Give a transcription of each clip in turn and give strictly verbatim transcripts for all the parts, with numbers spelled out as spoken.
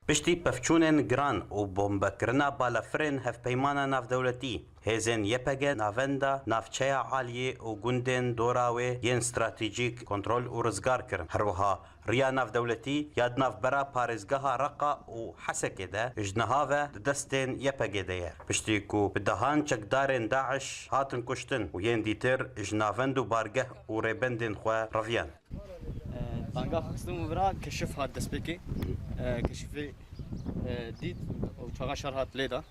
Piştî pevçûnên giran û bombekirina balafirên Hevpeymana Navdewletî, hêzên Y P G navenda navçeya Aliyê û gundên dora wê yên stratejîk kontrol û rizgar kirin. Her wiha riya navdewletî ya di navbera parêzgeha Reqa û Hesekê de ji niha ve di destên Y P G de ye. Piştî ku bi dehan çekdarên DAIŞ hatin kuştin û yên dîtir ji navend û bargeh û rêbendên xwe reviyan. Tanga xistim û vira keşif hat destpêkê. Keşifê dît û çaxa şer hat lê da.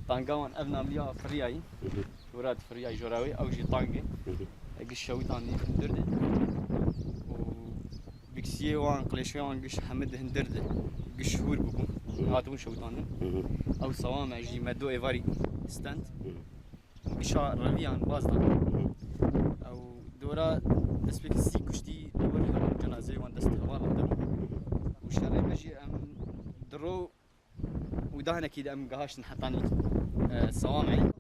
Tanga wan ev namliya firiyayî. Wira di firiyayî jora wê ew jî tangê. Giş şewitandî hundir de. Û biksiyê wan, qilêşê wan giş hemî di hundir de. Giş hûr bûbûn. Hatibûn şewitandin. Ew sawame jî me du êvarî stend. Gişa reviyan baz da. Ew dora destpêkî sî kuştî li wir hebûn, cenazeyê wan dest heval de bûn. Û şerê me jî em di ro û dahinekî de em gihaştin hetanî, e, Sawameyê.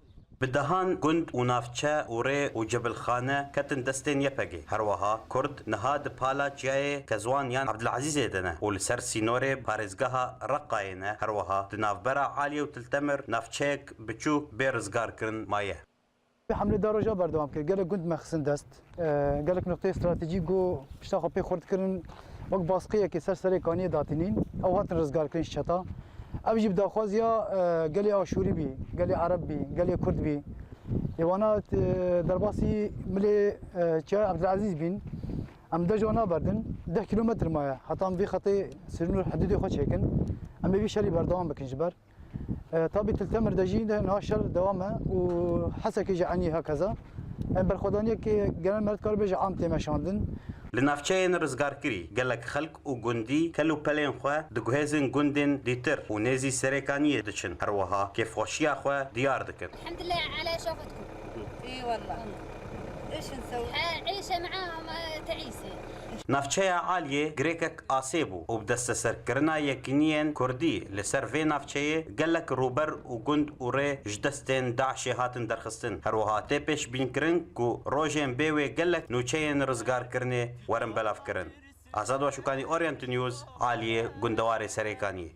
Bi dehan gund û navçe û rê û cebilxane ketin destên Y P G. Her wiha Kurd niha di pala çiyayê Kezwan yan Ebdilezîzê de ne û li ser sînorê parêzgeha Reqayê ne. Her wiha di navbera Aliyê û Til Temir navçeyek biçûk bê rizgarkirin maye. Hemlê da roja berdewam kir. Gelek gund me xistin dest. E, gelek nuqteyê stratejîk ku pişta xwe pê xurt kirin, wek basqiyekê ser Serê Kaniyê datînîn, ew hatin rizgarkirin ji çeta. Ev jî bi daxwaziya, e, gelê Aşûrî bî, gelê Ereb bî, gelê Kurd bî. Ê wana, e, derbasî milê, e, Çiyayê Ebdilezîz bîn. Em dej wana berdin, deh kîlometr maye. Heta em vî xetê sînor hidûdê xwe çêkin. Em ê vî şerî berdewam bikin ji ber. E, tabî Til Temir de jî de niha şer dewam e û Hesekê jî enî hekeza. Em berxwedaniyeke genel me dikare bêje am tê meşandin. Li navçeyên rizgarkirî gelek xelk û gundî kel û pelên xwe diguhêzin gundên dîtir û nêzî Serêkaniyê diçin. Her wiha kêfxweşiya xwe diyar dikin. الحمد لله على شوفتكم. اي والله. ايش نسوي؟ عيشة معاهم، آه، تعيسة. Navçeya Aliyê girêkek asê bû û bi desteserkirina yekîniyên kurdî li ser vê navçeyê gelek rûber û gund û rê ji destên DAIŞê hatin derxistin. Her wiha tê pêşbînkirin ku rojên bê wê gelek nûçeyên rizgarkirinê werin belavkirin. Azad Başûkanî, Orient News, Aliyê, gundewarê Serêkaniyê.